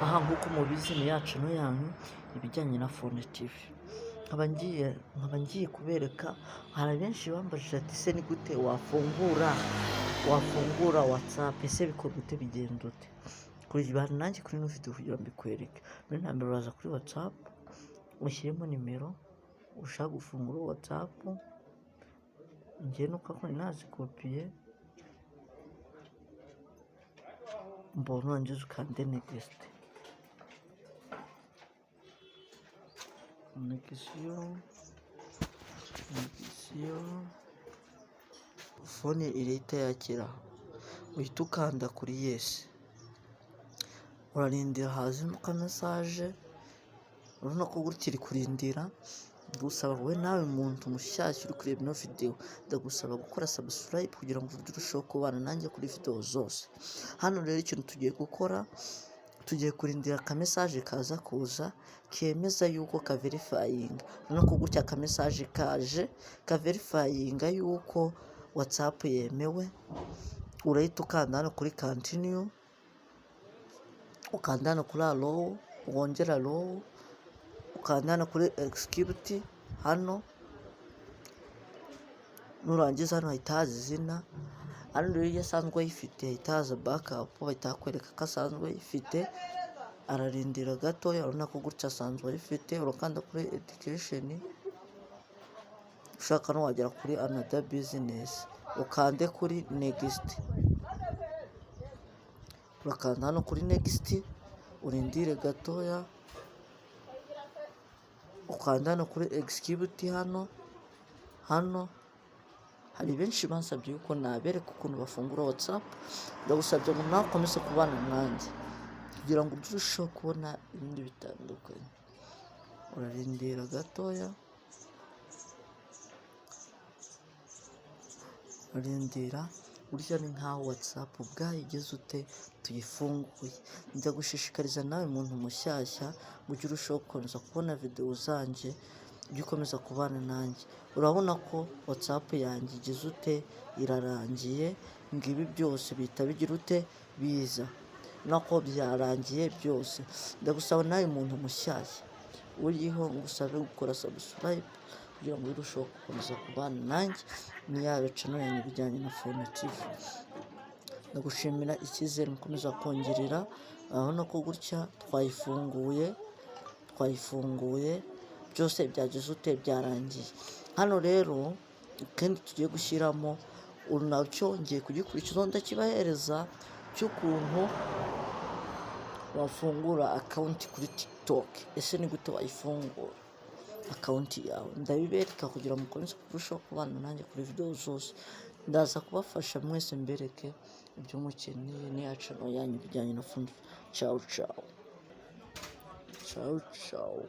Aha nk'uko mubizi ni ya channel yanyu ibijyanye na Phone TV. Nkaba ngiye kubereka, hari benshi bambajije ati: "Ese ni gute wafungura WhatsApp? Ese bikorwa ute, bigenda ute?" Kuri nanjye kuri ino video kugira ngo mbikwereke. Mbere na mbere uraza kuri WhatsApp, ushyiremo nimero ushaka gufungura WhatsApp. Njye nuko ko nazikopiye mbona, nurangiza ukande next. Connexion, connexion, phone irahita yakira, uhita ukanda kuri yes. Urarindira hazemo ka message, urabona ko gutya iri kurindira. Ndagusaba wowe nawe muntu mushyashya uri kureba ino video, ndagusaba gukora subscribe kugira ngo ujye urushaho kubana nanjye kuri video zose. Hano rero ikintu tugiye gukora, tugiye kurindira aka message kaza kuza kemeza yuko kaverifayinga. Urabona ko gutya aka message kaje kaverifayinga yuko WhatsApp yemewe. Urahita ukanda hano kuri continue, ukanda hano kuri allow, wongere allow, ukanda hano kuri accept hano. Nurangiza hano hahita haza izina. Hano rero iyo asanzwe ayifite hahita haza backup, bahita bakwereka ko asanzwe ayifite. Ararindira gatoya, urabona ko gutya asanzwe ayifite. Urakanda kuri education, ushaka no wagera kuri another business, ukande kuri next. Urakanda hano kuri next, urindire gatoya, ukanda hano kuri accept hano. Hano hari benshi bansabye yuko nabereka ukuntu bafungura WhatsApp. Ndagusabye ngo nawe ukomeze kubana nanjye kugira ngo ujye urushaho kubona ibindi bitandukanye. Urarindira gatoya, urarindira. Burya ni nkaho WhatsApp ubwayo igeze ute, tuyifunguye. Ndagushishikariza nawe muntu mushyashya ngo ujye urushaho gukomeza kubona videwo zanjye, ujye ukomeza kubana nanjye. Urabona ko WhatsApp yanjye igize ute, irarangiye. Ngibi byose bihita bigira ute, biza nako byarangiye byose. Ndagusaba nawe muntu mushyashya uriho, ngusabe gukora subscribe kugira ngo urusheho gukomeza kubana nanjye ni ya channel yanyu ibijyanye na Phone TV. Ndagushimira icyizere mukomeza kongerera. Urabona ko gutya twayifunguye, twayifunguye byose byagize ute, byarangiye. Hano rero ikindi tugiye gushyiramo nacyo ngiye kugikurikizaho, ndakibahereza, cy'ukuntu wafungura account kuri TikTok. Ese ni gute wayifungura account yawe? Ndabibereka kugira ngo mukomeze kurushaho kubana nanjye kuri videwo zose. Ndaza kubafasha mwese, mbereke ibyo mukeneye. Ni ya channel yanyu ibijyanye na Phone. Ciao ciao, ciao ciao.